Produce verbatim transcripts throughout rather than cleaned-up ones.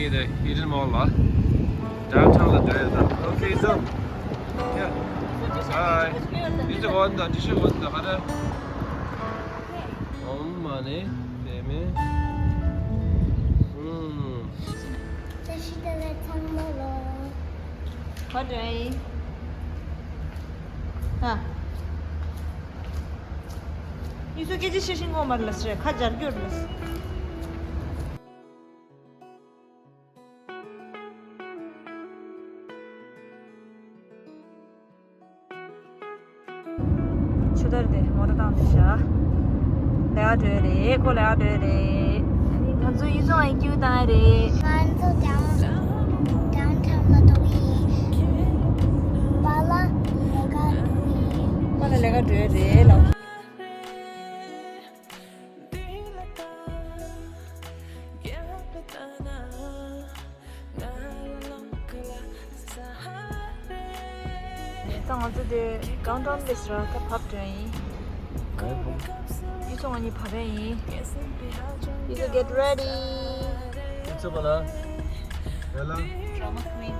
Hidden Mall ལ། Downtown ལ་འགྲོ་ཡ་ད། Okay, so. Yeah. Hi. ཡིད་ཆེས་འོང་ད། ཅི་ཞིག་འོང་ད་ག་རེ། ཨོཾ་མ་ཎི་པདྨེ། ཨུམ། ད་ཤི་ད་ལ་ཚང་མ་ལོ། ཁོ་འདྲ་ཡིན། ཨ། ཡིད་ཆེས་སྐད་ཆ་བཤད་ཤིང་ངོ་མར་ལ་སྲེ་ཁ་སྦྱར་རྒྱུར་ལ། ཆུ་དར་དེ་མོ་ཊ་བཏང་དེ་ཤ། ལས་ཀ་འགྲོ་རེད། ཁོ་ལས་ཀ་འགྲོ་རེད། ང་ཚོ་ཡུལ་ཚོ་ཨེ་ཀྱུ་བཏང་རེད། ང་ཚོ་down- downtown ལ་འགྲོ་གི་ཡིན། པཱ་ལགས་ལས་ཀ་འགྲོ་གི་ཡིན། པཱ་ལགས་ལས་ཀ་འགྲོ་རེད་ལགས། ད་ང་ཚོ་དེ་downtown དེ་ཟེར་བ་ད་བབས་འགྲོ་ཡིན། ཡིད་ཆེས་ང་གཉིས་བབས་པ་ཡིན། ཡིད་ཆེས་get ready. ཡིད་ཆེས་པ་ལ། ཡ་ལ། Drama queen.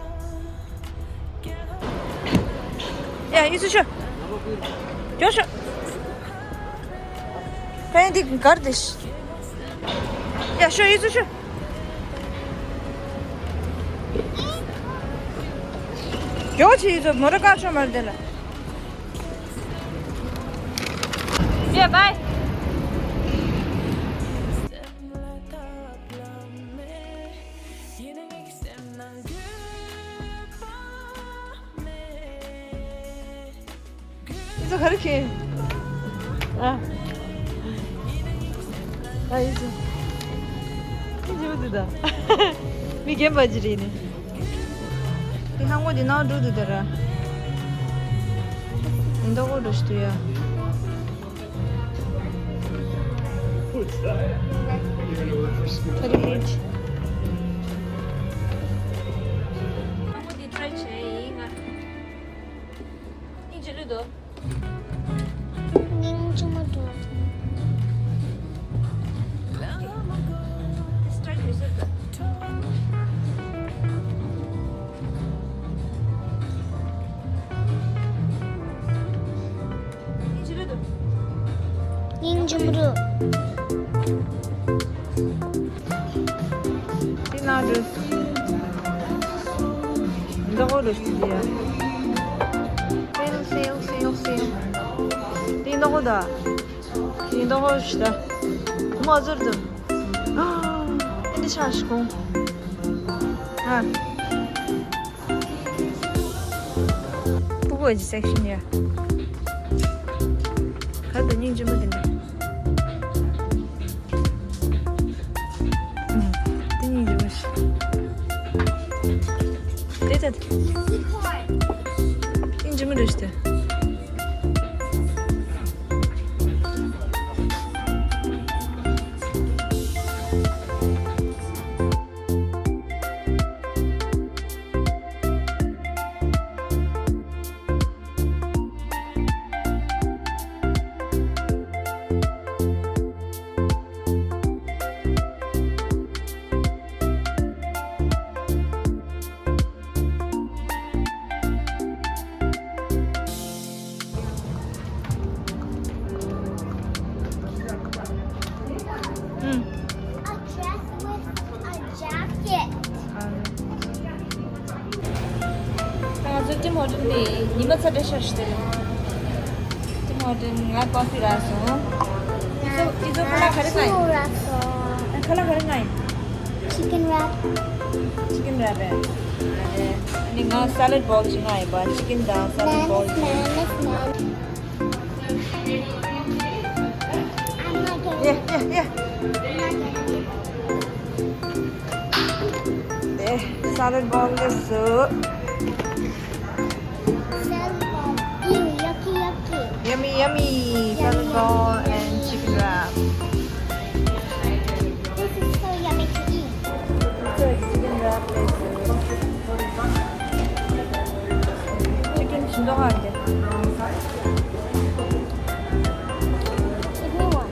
ཡ་ཡིད་ཆེས་ཤོག་མགྱོགས་ཤོག་ཕན་འདི་གར་དེ་ཤི། ཡ་ཤོག་ཡིད་ཆེས་ཤོག་མགྱོགས་བྱེད་ཡིད་ཆེས། མོ་ཊ་བཀག་ཆོག་མ་རེད་དེ་ལ། ཡ་བའི། ཡིད་ཆེས་ག་རེ་ཁེ། ཨ། ཨ་ཡིད་ཆེས། ཡིད་ཆེས་མི་འདུག་ད། མི་རྒན་པ་ཅིག་རེད་ནི། དེ་ལྷག་མོ་དེ་ནང་འགྲོ་འདུག་ད་ར། ཡིན་མདོག་ཁ་པོ་འདྲ་ཞིག་འདུག་ཡ། ཁ་རི་ཁ་རི། ལྷག་མོ་དེ་try བྱས་ཡིན་ང་། ཡིན་ཅི་ལུས་དོ། སྙིང་རྗེ་མོ་འདུག་སྙིང་རྗེ་མོ་འདུག་དེ་ན་འདྲ། མདོག་ཁ་པོ་འདྲ་ཞིག་འདུག་ཡ། སེལ་སེལ་སེལ་སེལ། དེ་མདོག་ཁ་པོ་ད། དེ་མདོག་ཁ་པོ་ཞིག་ད། མོ་ཟུར་དུ། ཨ་འདི་ཆགས་ཤིག་གོང་། ཨ། སྤུ་གུ་གི་section ཡ། ག་དུ་སྙིང་རྗེ་མོ་དེ་འདྲ། ཨུམ། དེ་སྙིང་རྗེ་མོ་ཞིག་དེ་ད། སྙིང་རྗེ་མོ་འདྲ་ཞིག་དེ། ཨུམ། A dress with a jacket. ཨ། ད་ང་ཚོ་Tim Horton དེ་ཉི་མ་ཚ་དྲོད་ཤར་ཞིག་དེ་རེད། Tim Horton ང་coffee རག་སོང་། ཨི་ཚོ་ཨི་ཚོ་ཁ་ལག་ག་རེ་ང་ཡིན། ཁ་ལག་ག་རེ་ང་ཡིན། Chicken wrap. Chicken wrap རེད། ཨ་ནི་ང་salad bowl ཅིག་ང་ཡིན་པ། Chicken དང་salad bowl ཅིག་ཡ་ཡ་ཡ། དེ་salad bowl སླེབས་སོང་། Salad bowl. Ew, yucky, yucky. Yummy, yummy. Salad bowl and chicken wrap. This is so yummy to eat. Chicken wrap སླེབས་སོང་། Chicken ཞིམ་མདོག་ཁ་པོ་འདུག Give me one.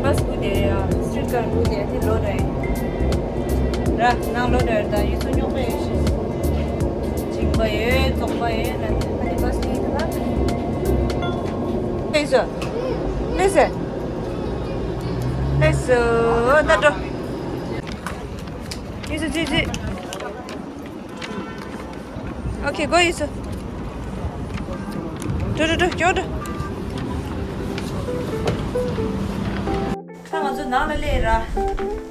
བྷ་སི་སྒུག་བསྡད་ཡོད། སི་ཊི་རི་ཊི་ཀར་སྒུག་བསྡད་དེ་ལོ་རེད། ར་ནང་ལོ་རེད། ད་ཡུལ་ཚོ་རྙོག་པ་ཡོད་ཤི། འཇིགས་པ་ཡོད། བཙོག་པ་ཡོད་ན་ཨ་ནི་བྷ་སི་ཊི་ཡིན་ད། ལེགས་སོ། ལེགས་སོ། ལེགས་སོ། ད་འགྲོ། ཡུལ་ཚོ་ཙི་ཙི། ཨོ་ཁེ། གོ་ཡིས། འགྲོ་འགྲོ་འགྲོ། མགྱོགས་འགྲོ། ད་ང་ཚོ་ནང་ལ་སླེབས་ར།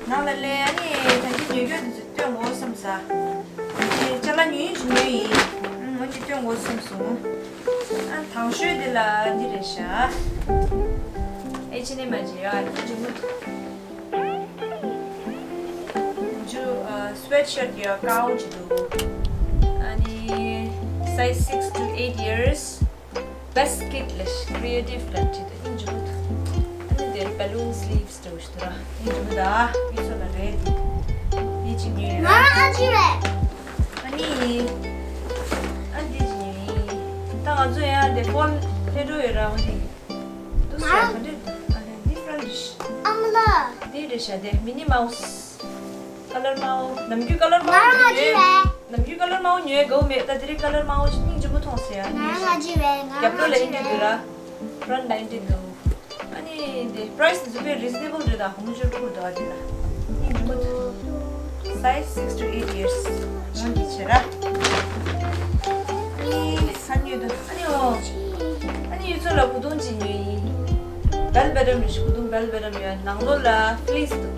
ནང་ལ་སླེབས། ཨ་ནི་ད་ཅི་ཉོ་རྒྱུ་དེ་ཚོ་སྟོན་དགོས་བསམ་ས། ཨ་ནི་ཅ་ལག་ཉོ་ཡིན་ཅི་ཉོ་ཡིན། ཨང་། འོ་ཅི་སྟོན་དགོས་བསམ་སོང་། ཨ། དང་ཤོས་དེ་ལ་འདི་རེད་ཤག་ཨེཆ་ཨེན་ཨེམ་ཨ་ཅི་ཡ། ཨ་ནི་ཅི་མོ། ཇུ། ཨ། སི་ཝེ་ཊི་ཤར་ཊི་ཡ་ཀའོ་ཅིག་འདུག་ཨ་ནི་size six to eight years། Best kid ལ་creative ལ་ཁྲིད་དུ་ཨིན་ཇུ་འདུག་ཨ་ནི་དེར་balloon sleeves འདྲ་བོ་ཞིག་འདུག་ར། ཨིན་ཇུ་འདུག་ད་ཡིད་ཚོ་ལ་རེད། དེ་ཅིག་ཉོས་ཡོད། ང་ཨ་ཅི་རེད། ཨ་ནི། ཨ་འདི་ཅིག་ཉོས་ཡིན། ད་ང་ཚོ་ཡང་དེ་ཕོན་ལྷེ་འགྲོ་ཡོད་ར། འོ་དེ། ཏུ་སི་ཡ་ག་འདྲ་འདུག་ཨ་ནི་different ཨ་མ་ལགས། འདི་རེད་ཤག་དེ་མི་ནི་མའུ་སི། ཀ་ལར་མའོ། ནམ་རྒྱུན་ཀ་ལར་མའོ་ང་ཉོས། ང་ཅི་རེད། ནམ་རྒྱུན་ཀ་ལར་མའོ་ཉོས་དགོས་མེད། ད་དེ་རིང་ཀ་ལར་མའོ་སྙིང་རྗེ་མོ་མཐོང་ཟེར་ཡ། ང་ང་ཅི་རེད། ང་རྒྱབ་ལོགས་ལ་ཨིན་ཏེ་འདུག་ར། ཕ་རོན་ཊི་ལ་ཨིན་ཏེ་འདུག་ཨ་ནི་དེ་པ་རའི་སི་དེ་ཚོ་དཔེ་རི་ཛི་ནེ་བལ་རེད། ད་ཧོ་མོ་ཅོར་ཁུར་འདུག་ཨ་དེ་ལ། ཨིན་ཇི་མོ་འདུག size six to eight years། ངོ་འདི་བྱེད་ར། ཨ་ནི་ས་ཉོས་འདུག་ཨ་ནི་འོ། ཨ་ནི་ཡུལ་ཚོ་ལ་གོས་ཐུང་ཅིག་ཉོས་ཡིན། བེལ་བེ་ཊམ་རེད་ཤག་གོས་ཐུང་བེལ་བེ་ཊམ་ཡོད། ནང་ལོགས་ལ་ཕི་ལི་སི་འདུག་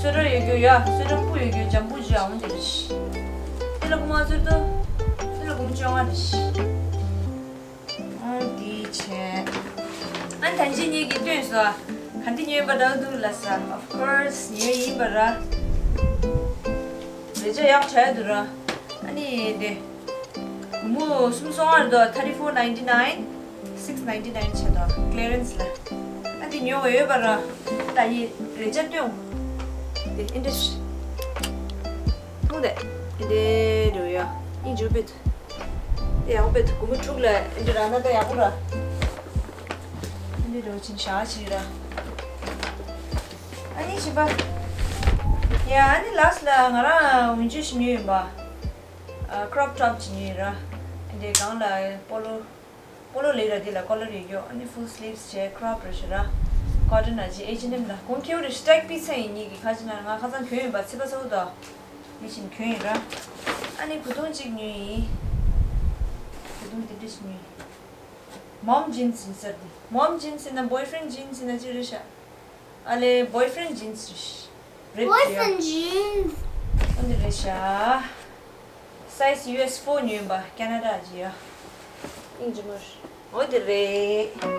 སོ་ཊར་ཡོད་རྒྱུ་ཡ། སོ་ཊར་སྤུ་ཡོད་རྒྱུ་འཇམ་པོ་ཅིག་ཨང་དེ་རེད་ཤག་དེ་ལ་སྒོར་མོ་ཚོད་དུ། དེ་ལ་སྒོར་མོ་བཅོ་ལྔ་རེད་ཤག་ཨང་དེ་བྱས། ཨ་ནི་ད་ཅི་ངེད་ཀྱིས་སྟོན་སོང་། ག་འདི་ཉོས་པ་འདྲ་འདུག་ལབ་ས། Of course ཉོས་ཡིན་པ་ར། རེ་ཆ་ཡག་ཆགས་འདུག་ར། ཨ་ནི་དེ། སྒོར་མོ་སུམ་སོ་ལྔ་རེད་དོ། thirty four ninety nine། six ninety nine བྱས་དོ། ཀི་ལི་ཡ་རན་སི་ལ། ཨ་འདི་ཉོ་འོས་ཡོད་པ་ར། ད་ཡི་རེ་ཆ་སྟོན། དེ་ཨིན་ཏྲེ་སི། ཐུང་དེ། ཨིན་ཏྲེ་རེད་ཡ། ཨིན་ཇུ་པེད། དེ་ཡག་པོ་པེད། སྒོར་མོ་དྲུག་ལ་ཨིན་ཏྲེ་ར་ན་ད་ཡག་པོ་ར། ཨིན་ཏྲེ་རོ་ཆིན་ཤ་ཆི་ར། ཨ་ནི་ཞིབ་པ། ཡ་ཨ་ནི་ལ་སི་ཊི་ལ་ང་རང་འོན་ཆོས་ཤིག་ཉོས་ཡིན་པ། ཨ། ཀྲོབ་ཊོབ་ཅིག་ཉོས་ར། འདི་སྒང་ལ་པོ་ལོ། པོ་ལོ་ལས་ར། འདི་ལ་ཀོ་ལར་ཡོད་རྒྱུ། ཨ་ནི་ཕུལ་སི་ལིབ་སི་བྱས་ཀྲོབ་རེད་ཤག་ར། ཀོ་ཊོན་ཨ་ཅི་ཨེཆ་ཨེན་ཨེམ་ལ། གོང་ཁེ་བོ་རེད་ཤག་སི་ཊེག་པི་ཚན་ཡིན། ཉིད་ཀྱི་ཁ་ཅིག་ན་ང་ཁ་སང་གྱོན་ཡིན་པ། ཚེ་པ་ཚ་བོ་དང་མི་བཞིན་གྱོན་ཡིན་ར། ཨ་ནི་གོས་ཐུང་ཅིག་ཉོས་ཡིན། གོས་ཐུང་འདི་འདྲ་ཞིག་ཉོས་ཡིན། མོམ་ཇིན་སི་ཡིན་ས་རེད། མོམ་ཇིན་སི་ཡིན་ན། བོའི་ཕ་རེན་ཌི་ཇིན་སི་ཡིན་ན་ཅི་རེད་ཤག་ཨ་ལེ། བོའི་ཕ་རེན་ཌི་ཇིན་སི་རེད། རེད་བོའི་ཡ། ཕ་རེན་ཌི་ཇིན་སི། ཨ་འདི་རེད་ཤག་སའི་ཛི་ཡུ་ཨེས་ཕོར་ཉོས་ཡིན་པ། ཁེ་ན་ཌ་ཅིག་ཡ། ཨིན་ཇི་མོ་རེད། འོ་འདི་རེད།